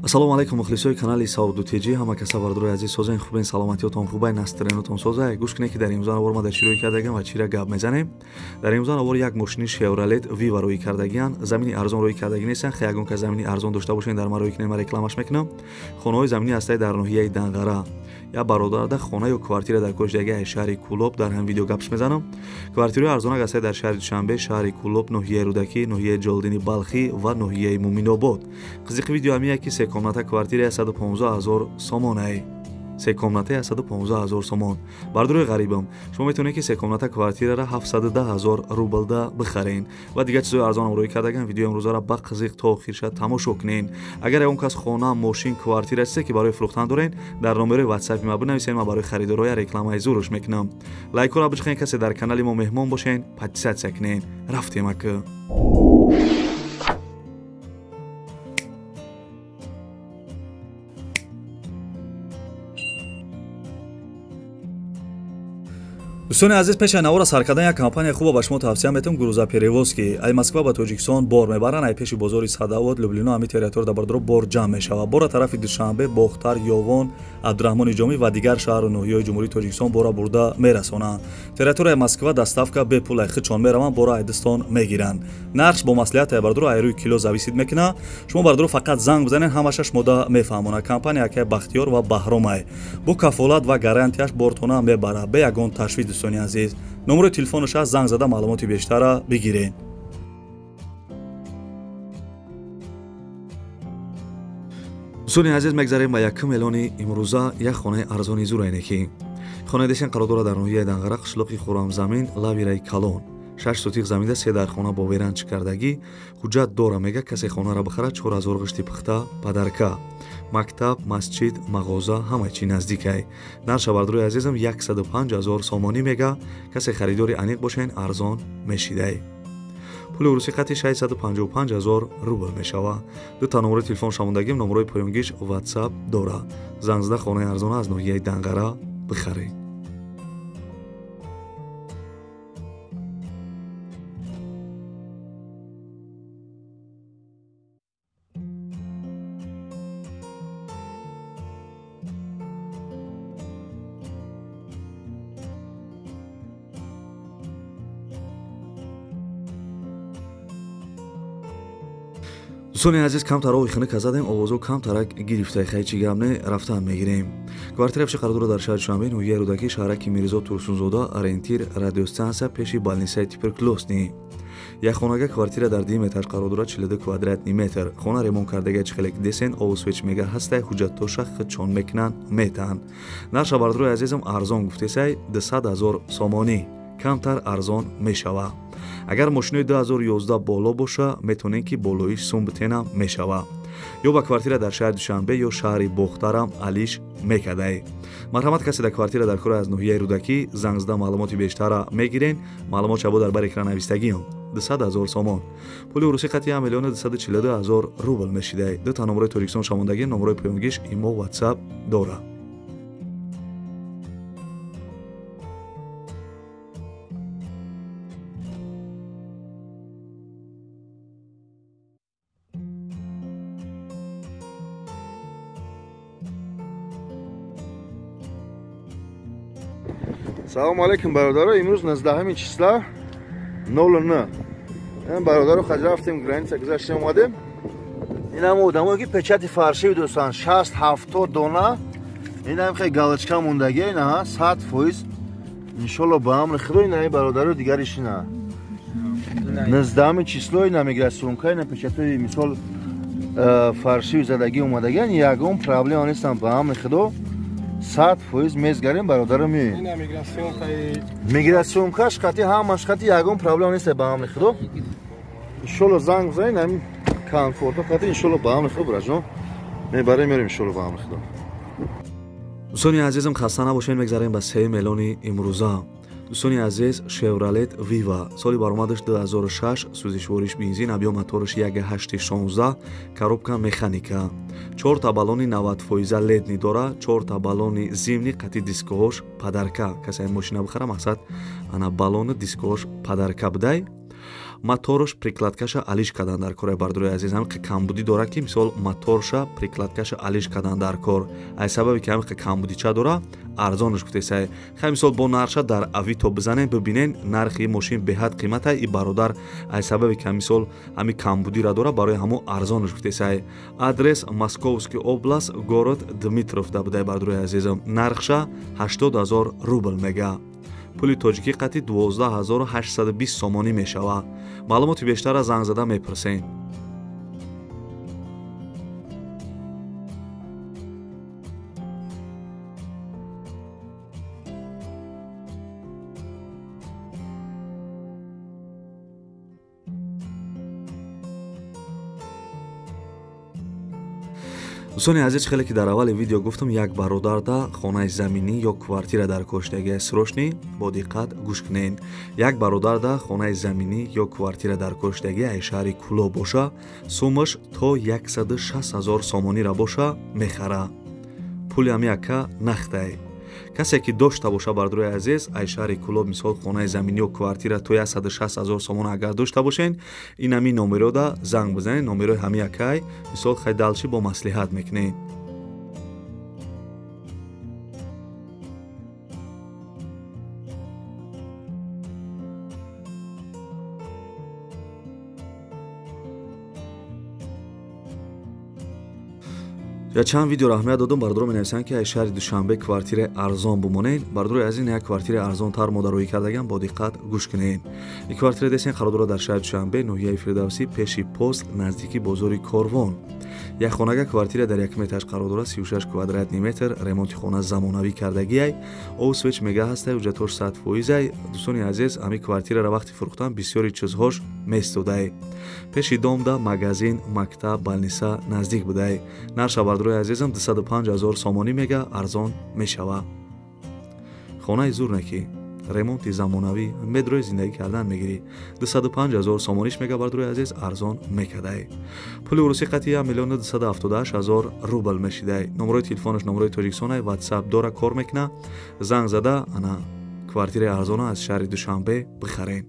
Ассалому алайкум мухлисои канали Савду ТЖ, ҳама каса бардорои азиз, созен хубен, саломатиётон хубай, настроениятон созай. Гӯш кунед, ки дар имрӯза навор ма дар чӣ рӯй кардагиам ва чира гап мезанем. Дар имрӯза навор як мошини Chevrolet Viva рӯй кардагиан, замини арзон рӯй кардаги нестан. Хе ягон кас замини арзон дошта бошен, дар ма рӯй кунем, ма рекламаш мекунам. Хонаҳои заминӣ ҳастаи дар ноҳияи Данғара. Я бародарда хона ё квартира дар кӯшдаги шаҳри Кулоб, дар ҳам видео гапш мезанам. Квартираи арзонак ҳастаи дар шаҳри Душанбе, шаҳри Кулоб, ноҳияи Рӯдакӣ, ноҳияи Ҷолдини Балхӣ ва ноҳияи Муминобод. Қизиқи видео ҳамия ки се комната квартира 115 000 сомонай. Се комната 115 000 сомон. Бардорои ғарибам, шумо метавонед, ки се комната квартираро 710 000 рублда бихарен ва дигар чизои арзонам рӯй кардаган. Видеои имрӯзаро ба қизиқ то охир шад тамошо кунен. Агар ягон кас хона, мошин, квартира чизе ки барои фурӯхтан дорен, дар номерои ватсапи ма бинависен, ман барои харидороя рекламаи зӯрш мекунам. Лайкҳоро биҷиқен, касе дар канали мо меҳмон бошен, подписатсия кунен. Рафтем ака. Дӯстони азиз, пеш аз навора сар кардан як компания хуба ба шумо тавсия метавам, грузоперевозки. Ай Москва ба Тоҷикистон бор мебаранд, ай пеши бозори Садовод, Люблино, ҳами территория бардоро бор ҷамъ мешавад. Бора тарафи Душанбе, Бохтар, Ёвон, Абдураҳмони Ҷомӣ ва дигар шаҳру ноҳияҳои Ҷумҳурии Тоҷикистон бора бурда мерасонанд. Территорияи Москва доставка бепул, ай худшон мераванд, бора ай дастон мегиранд. Нархш бо маслиҳат ай бардоро ай рӯи кило зависит мекунад. Шумо бардоро фақат занг бизанед, ҳамаша шумода мефаҳмонад. Компания акай Бахтиёр ва Баҳромай. Бо кафолат ва гарантияш бортона мебарад, бе ягон ташвиш. Дӯстони азиз, номерои телефонаш аст, занг зада маълумоти бештарра бигиред. Дӯстони азиз, мегзарем ба якум эълони имрӯза, як хонаи арзони зӯрайне ки хонаи десен қарор дорад дар ноҳияи Данғара, қишлоқи Хӯрамзамин, лавираи калон. 6 сотиқ заминда, се дар хона бо веранч кардагӣ, ҳуҷҷат дора. Мега, касе хонаро бихарад, 4000 ғишти пухта падарка. Мактаб, масҷид, мағоза ҳама чи наздикай. Нарша бардорои азизам 105 000 сомонӣ мега, касе харидори аниқ бошен, арзон мешидай. Пули урусӣ қати 655 000 рубл мешава. Ду та номерои телефон шамондагим, номерои поёнгиш WhatsApp дора. Занг зада хонаи арзона аз ноҳияи Данғара бихаред. Дӯстони азиз, камтар ови хунука задем, овозо камтарак гирифта, хай чӣ гап не, рафтан мегирем. Квартира пеши қарор дорад дар шаҳри Душанбе, ноҳияи Рӯдакӣ, шаҳраки Мирзо Турсунзода, ориентир радиостансия пеши больницаи туберкулёзный. Як хонага квартира дар 2 метр қарор дорад, 42 квадратный метр. Хона ремонт кардага, чихелек десен, овусвеч мега ҳастай, ҳуҷҷаттоша худшон мекунанд, метаҳанд. Нарша бардорои азизам арзон гуфтесай, 200 000 сомонӣ. Камтар арзон мешава. Агар мошинои 2011 боло боша, метавонед, ки болоиш сум битенам мешава. Ё ба квартира дар шаҳри Душанбе ё шаҳри Бохтарам алиш мекардай. Марҳамат, касе дар квартира дар кори аз ноҳияи Рӯдакӣ, занг зада маълумоти бештарра мегирен. Маълумот шабо дар бар экран навистагиам. 200 000 сомон. Пули урусӣ қати 1 миллиону 242 000 рубл мешидай. Ду та номерои Тоҷикистон шамондагӣ, номерои поёнгиш имо WhatsApp дора. Салому алейкум, бародаро. Имрӯз 19 числа 09. Ин бародаро хаҷ рафтем, граница гузаштем, омадем. Ин ҳам одамое ки печати фаршиви дӯстан 60 70 дона. Ин ҳам хеле галочка мондагӣ, ина 100%. Иншолло ба амри Худо ина ин бародаро дигариш ина. 19 число ина миграционка, ина печатои мисол фаршиви задагӣ омадагиан, ягон проблема нестан, ба амри Худо 100% мезгарем, бародаро меоем. Миграционкаш қати ҳамаш қати ягон проблема нест, ба амри Худо. Иншолло занг бизанед, ҳамин комфорто қати иншолло ба амри Худо бираҷон мебарем, мерем иншолло ба амри Худо. Дӯстони азизам, хаста набошед, мегзарем ба сеюм эълони имрӯза. Дӯстони азиз, Chevrolet Viva соли баромадаш 2006, сӯзишвориш бензин, объём мотораш 1.8 16, коробка механика. Чорта баллони 90% летний дора, чорта баллони зимний қати дискоҳош падарка. Касе ин мошина бихара, мақсад ана баллони дискоҳош падарка будай. Моторш прикладкаша алиш кардан дар кор, бардорои азиз. Ҳамин камбудӣ дора ки мисол моторша прикладкаша алиш кардан дар кор. Ай сабаби ки ҳамин камбудича дора, арзонш гуфтесай. Хай мисол бо нархша дар Авито бизанен, бибинен нархи мошин беҳад қиматай. И бародар ай сабаби ки мисол ҳамин камбудира дора, барои ҳамо арзонш гуфтесай. Адрес Московский область, город Дмитров да будай, бардорои азизам. Нархша 80 000 рубл мега. Пули тоҷикӣ қати 12820 сомонӣ мешавад. Маълумоти бештарра занг зада мепурсем. Дӯстони азиз, хеле ки дар аввали видео гуфтам, як бародарда хонаи заминӣ ё квартира дар коштагия срочный, бо диққат гӯш кунед. Як бародарда хонаи заминӣ ё квартира дар коштагия ай шаҳри Кулоб боша, сумаш то 160 000 сомонира боша мехара. Пули ҳами ака нахтай. Касе ки дошта боша, бардорои азиз, ай шаҳри Кулоб мисол хонаи заминӣ ё квартира то 160 000 сомон агар дошта бошен, ин ҳами номерода занг бизанед, номерои ҳами акай, мисол хай далчи бо маслиҳат мекунед. Я чанд видео раҳмият додум, бардоро менависанд ки ай шаҳри Душанбе квартираи арзон бумонед. Бардорои азиз, як квартираи арзонтар мо дароӣ кардагам, бо диққат гӯш кунед. Ин квартира десен қарор дорад дар шаҳри Душанбе, ноҳияи Фирдавсӣ, пеши пост, наздики бозори Корвон. Як хонага квартира дар якум этаж қарор дорад, 36 квадратный метр, ремонти хона замонавӣ кардагиай, об свеч мега ҳастай, ҳуҷҷатҳош 100%. Дӯстони азиз, ҳамин квартираро вақти фурӯхтан бисёри чизҳош местодай. Пеши домда магазин, мактаб, балниса наздик будай. Нарша бардорои азизам 205 000 сомонӣ мега, арзон мешава. Хонаи зур неки, ремонти замонавӣ, медрои зиндагӣ кардан мегирӣ. 205 000 сомониш мега, бардорои азиз, арзон мекадай. Пули урусӣ қати 1 278 000 рубл мешидай. Номерои телефонаш номерои Тоҷикистонай, WhatsApp дора, кор мекуна. Занг зада ана квартираи арзона аз шаҳри Душанбе бихарен.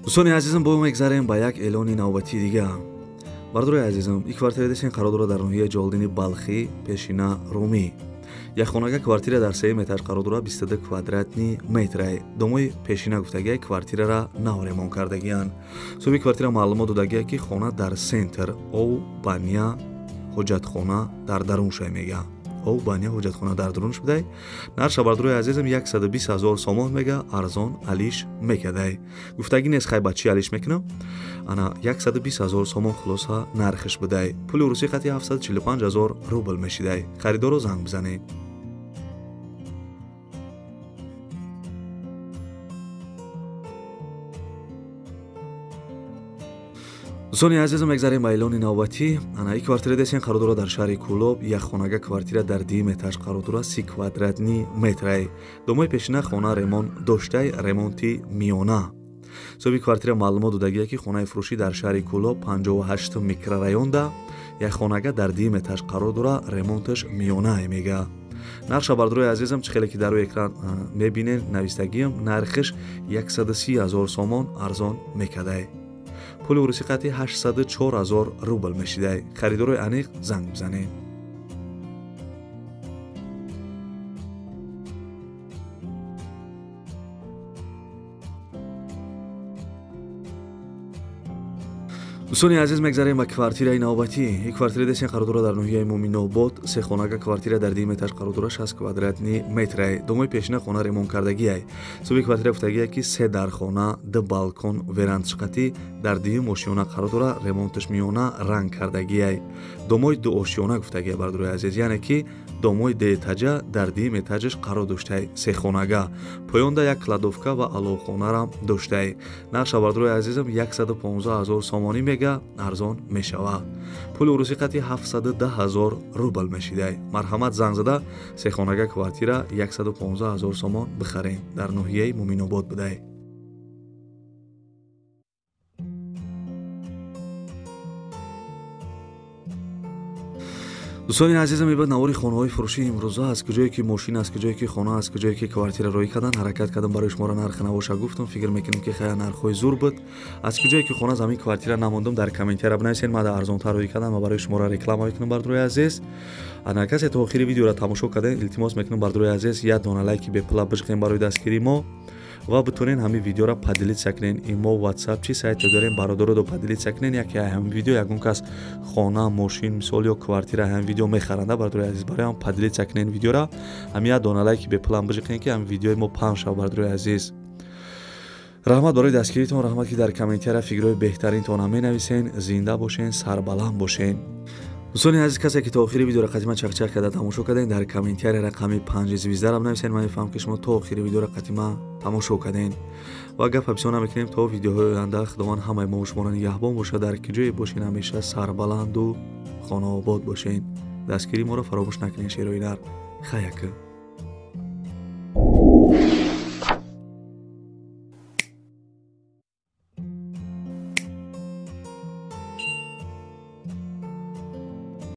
Дӯстони азизам, бо мегзарем ба як эълони навбатии дига. Бардорои азизам, ин квартира десен қарор дорад дар ноҳияи Ҷолдини Балхӣ, пешина Румӣ. Як хонага квартира дар сеюм этаж қарор дорад, 22 квадратный метрай. Домои пешина гуфтагия квартирара нав ремонт кардагиянд. Соҳиби квартира маълумот додагия ки хона дар центр, ов, баня, ҳоҷатхона дар даруншай мега. Ов, баня, ҳоҷатхона дар дарунш будай. Нарша бардорои азизам 120 000 сомон мега, арзон алиш мекадай. Гуфтагӣ нест хай ба чӣ алиш мекунам. Ана 120 000 сомон хулоса нархш будай. Пули урусӣ қати 745 000 рубл мешидай. Харидоро занг бизанед. Дӯстони азизам, мегзарем ба эълони навбатӣ. Ана ин квартира десен қарор дорад дар шаҳри Кулоб, як хонага квартира дар дуюм этаж қарор дорад, 30 квадратный метрай. Домои пешина хона ремонт доштай, ремонти миёна. Соҳиби квартира маълумот додагия ки хонаи фурӯшӣ дар шаҳри Кулоб 58 микрорайонда, як хонага дар дуюм этаж қарор дорад, ремонташ миёна мега. Нарша бардорои азизам, чӣ хеле ки дар рӯи экран мебинед навистагиам, нархиш 130 000 сомон арзон мекадай. Пули урусӣ қати 804 000 рубл мешидай. Харидорои аниқ занг бизанед. Дӯстони азиз, мегзарем ба квартираи навбатӣ. Ин квартира десен қарор дорад дар ноҳияи Муминобод, се хонага квартира дар дуюм этаж қарор дорад, 6 квадратный метрай. Домои пешина хона ремонт кардагиай. Соҳиби квартира гуфтагия ки се дархона, ду балкон, верандшқатӣ дар дуюм ошёна қарор дорад, ремонташ миёна, ранг кардагиай. Домои ду ошёна гуфтагия, бардорои азиз, яъне ки домои дуэтажа дар дуюм этажаш қарор доштай, се хонага. Поёнда як кладовка ва аловхонарам доштай. Нарша бардорои азизам 115 000 сомонӣ мега, арзон мешавад. Пули урусӣ қати 710 000 рубл мешидай. Марҳамат, занг зада се хонага квартира 115 000 сомон бихарем. Дар ноҳияи Муминобод будай. Дӯстони азизам, ибад навори хонаҳои фурӯшии имрӯза аз куҷое ки мошин, аз куҷое ки хона, аз куҷое ки квартира роӣ кардан, ҳаракат кардам барои шуморо нархи навоша гуфтам. Фикр мекунем, ки хая нархҳои зур буд. Аз куҷое ки хона, замин, квартира намондум, дар комментария бинависед, ман арзонтар роӣ кардам ва барои шуморо реклама мекунам. Бардорои азиз, ана касе то охири видеоро тамошо кардем, илтимос мекунам, бардорои азиз, як дона лайки бепула бижиқем барои дастгирии мо ва битонен ҳамин видеоро поделиться кунен. Имо, WhatsApp, чи сайте дорем, бародаро, поделиться кунен. Яке ҳамин видео ягон кас хона, мошин, мисол, ё квартира ҳамин видео мехаранда. Бародарои азиз, барои ҳам поделиться кунен видеоро, ҳамин як дона лайки бепулам бижиқен, ки ҳамин видеои мо паҳн шав. Бародарои азиз, раҳмат барои дастгиритон, раҳмат, ки дар комментария фикрҳои беҳтаринтонам менависен. Зинда бошен, сарбаланд бошен. Дӯстони азиз, касе ки то охири видеоро қатима чақчақ карда тамошо кардем, дар комментария рақами 5 звездара бинависен. Ман мефаҳмам, ки шумо то охири видеоро қатима тамошо кардем ва гапа бисёр намекунем. То видеоҳои оянда Худованд ҳамаи мо шуморо нигаҳбон бошад. Дар ки ҷое бошен, ҳамеша сарбаланду хонаобод бошен. Дастгирии моро фаромӯш накунед. Шерои нар хаяка.